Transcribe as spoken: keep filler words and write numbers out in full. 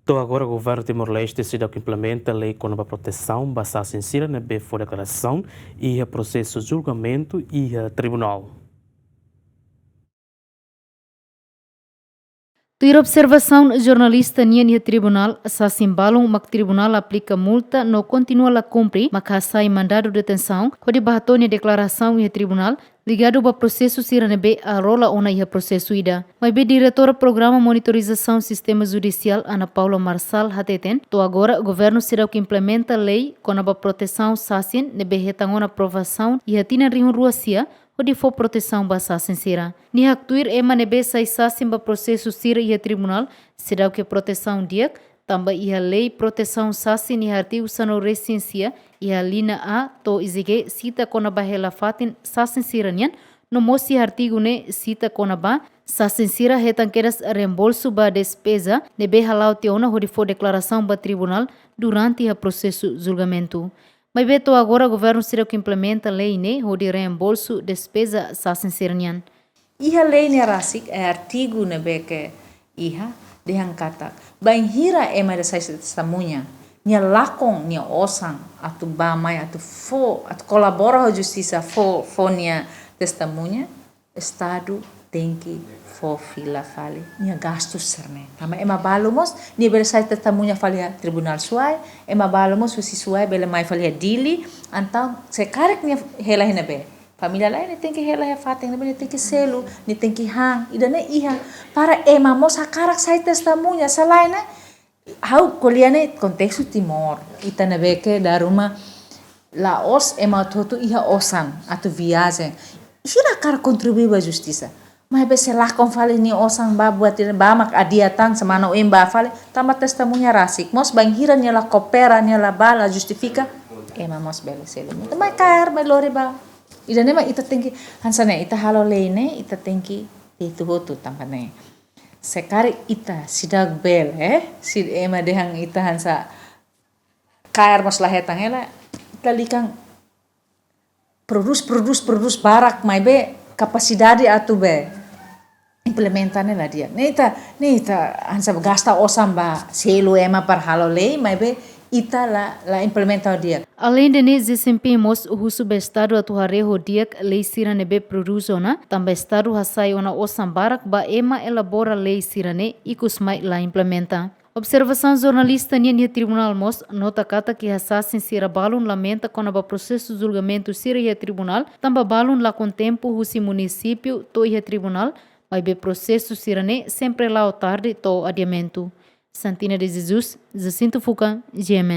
To'o agora, Governu Timor-Leste seidauk implementa lei kona-ba protesaun ba sasin sira ne'ebé fó deklarasaun iha prosesu julgamentu iha tribunál. Tuir observasaun jornalista nian iha tribunál, sasin balun mak tribunál aplika multa no kontinua la kumpre mak hasai mandadu detensaun hodi bá hato'o nia deklarasaun iha tribunál, ligadu ba prosesu sira ne'ebé rola ona iha prosesu ida. Maibé diretora Programa Monitorizasaun Sistema Judisiál, Ana Paula Marçal, hateten, to'o agora governu seidauk implementa lei kona-ba protesaun sasin ne'ebé hetan ona aprovasaun iha tinan rihun rua sia, hodi fó protesaun ba sasin sira. Nia haktuir ema ne'ebé sai sasin ba prosesu sira iha tribunál seidauk iha protesaun di'ak, tanba iha lei protesaun sasin iha artigu sanulu-resin-sia, iha liña A to'o iha G, sita kona-ba hela fatin sasin sira-nian, no mós iha artigu ne'e sita kona-ba sasin sira hetan kedas reembolsu ba despeza ne'ebé hala'o tiha ona hodi fó deklarasaun ba tribunál durante iha prosesu julgamentu. Maibé to'o agora governu seidauk implementa lei ne'e hodi reembolsu despeza sasin sira-nian. Iha lei ne'e rasik, eh, artigu ne'ebé ke iha, dehan katak, bainhira ema ida sai testemuña, nia lakon nia osan atu bá mai atu fó, atu kolabora ho justisa fó, fó nia testemuña, Estadu tenke fó fila fali nia gastu sira-ne'e. Tanba ema balu mós, nia bele sai testemuña fali iha tribunál Suai, ema balu mós husi Suai bele mai fali iha Dili, entaun se karik nia hela iha ne'ebé, família lae, nia tenke hela iha fatin ne'ebé, nia tenke selu, nia tenke han, ida-ne'e iha, para ema mós hakarak sai testemuña, se lae ne'e, ha'u ko'alia ne'e kontestu Timor, ita ne'ebé ke dala ruma la'ós ema hotu-hotu iha osan atu viajen. Sira hakarak kontribui ba justisa. Maibé se lakon fali nia osan bá buat ida, bá mak adia tan, semana oin bá fali, tanba testemuña rasik. Mós bainhira nia la koopera, nia la bá, la justifika, ema mós bele selu. Mai kaer, mai lori bá. Ida-ne'e mak ita tenke, hanesan ne'e, ita halo lei ne'e, ita tenke hotu-hotu tanba ne'e. Se karik ita seidauk bele, eh? Se ema dehan ita hanesan kaer mós la hetan hela, ita likan prodús, prodús, prodús barak maibé kapasidade atu bá implementa ne'e la di'ak. Ne'e ita, ne'e ita hanesan gasta osan bá selu ema para halo lei, maibé ita la, la implementa di'ak. Aleinde ne'e, G S M P mós husu ba Estadu atu haree ho di'ak lei sira ne'ebé prodús ona, tanba Estadu hasai ona osan barak ba ema elabora lei sira-ne'e, ikus mai la implementa. Observasaun jornalista nian iha tribunál mós nota katak iha sasin sira balun lamenta kona-ba prosesu julgamentu sira iha tribunál, tanba balun lakon tempu husi munisípiu to'o iha tribunál, maibé prosesu sira-ne'e sempre la'o tarde to'o adiamentu. Santina de Jesus, Jacinto Fuca, G M N.